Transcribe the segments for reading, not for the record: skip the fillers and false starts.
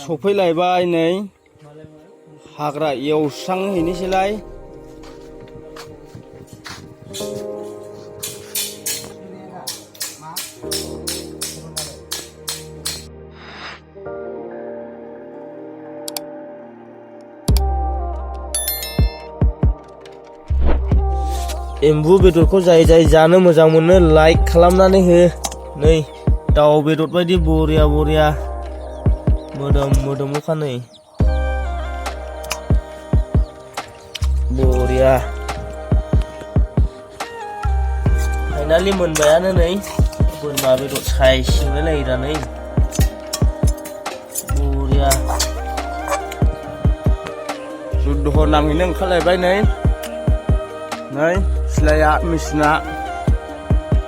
सफैलायबाय नै हाग्रा एवस्रांहैनोसैलाय। एम्बु बेदरखौ जाय जाय जानो मोजां मोनो लाइक खालामनानै हो। नै दाउ बेदर बायदि बरिया बरिया मोदोमोखा नै बरिया। फाइनालि मोनबायानो नै बोरमा बेदर साइज नुलायलायो दा नै बरिया। जुद्ध नांहैनो ओंखारलायबाय नै सिलाया मेसिना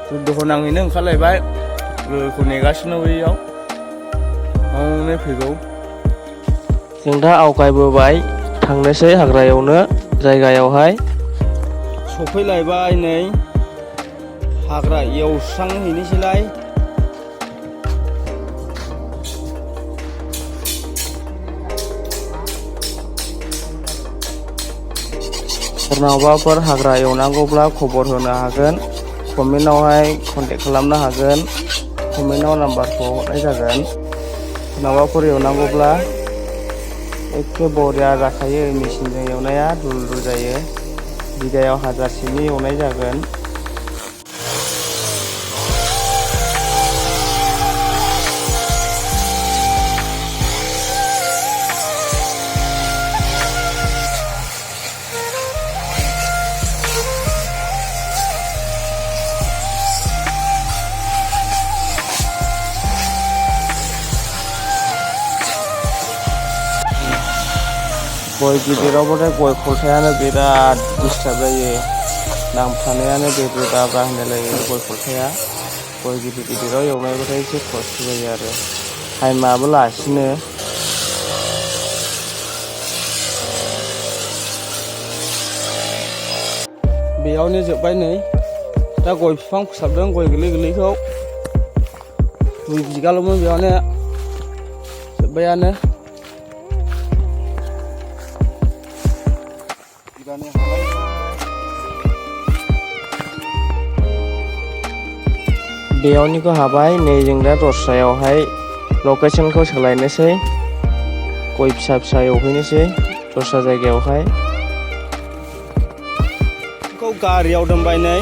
जुद्ध नांहैनो ओंखारलायबाय। लोगोखौ नेगासिनो बैयाव हनै फैगौ। जों दा आवगायबोबाय थांनोसै हाग्रा एवनो जायगायावहाय। सफैलायबाय नै हाग्रा एवस्रांहैनोसैलाय। सोरनावबाफोर हाग्रा एवनांगौब्ला खबर होनो हागोन, कमेन्टआवहाय कन्टेक्ट खालामनो हागोन। कमेन्टआव नाम्बारखौ हरनाय जागोन। सोरनावबाफोर एवनांगौब्ला एखे बरिया जाखायो। मेचिनजों एवनाया दुल दुल जायो। बिगायाव हाजारसेनि एवनाय जागोन। गय गिदिरावबाथाय गय खलथायानो बिराद डिस्टार्ब जायो। नांफानायानो बेब्रे बाब्रा होनलायलायो गय खलथाया। गय गिदिर गिदिराव एवनायबाथाय एसे खस्थ' जायो आरो टाइमाबो लासिनो। बेयावनो जोब्बाय नै दा गय बिफां फोसाबदों गय गोरलै गोरलैखौ। 2 बिगाल'मोन बेयावनो जोब्बायानो। बेयावनिखौ हाबाय। नै जों दा दस्रायावहाय लकेसनखौ सोलायनोसै। गय फिसा फिसा एवहैनोसै दस्रा जायगायावहाय। गारियाव दोनबाय नै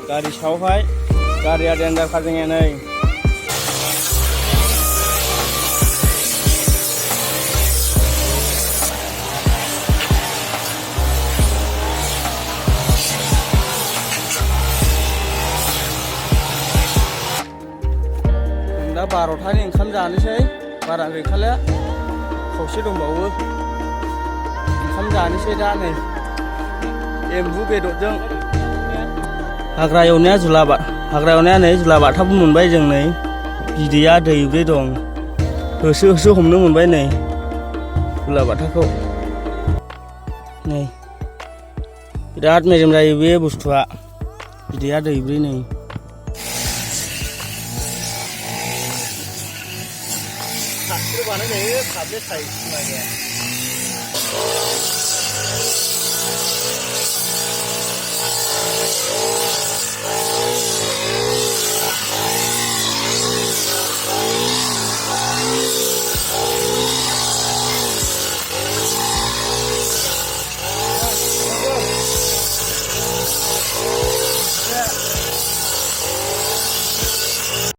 गारि सायावहाय। गारिया देन्जारखा जोंनिया नै। दा 12टानि ओंखाम जानोसै। बारा गैखाला खावसे दंबावो। ओंखाम जानोसै दा नै एम्बु बेदरजों। हाग्रा एवनाया नै जुला बाथाबो मोनबाय जों नै। बिदैया दैब्रै दं। होसो होसो हमनो मोनबाय नै जुला बाथाखौ। नै बिराद मेजेम जायो बे बुस्थुआ। बिदैया दैब्रै नै। बानायजायो।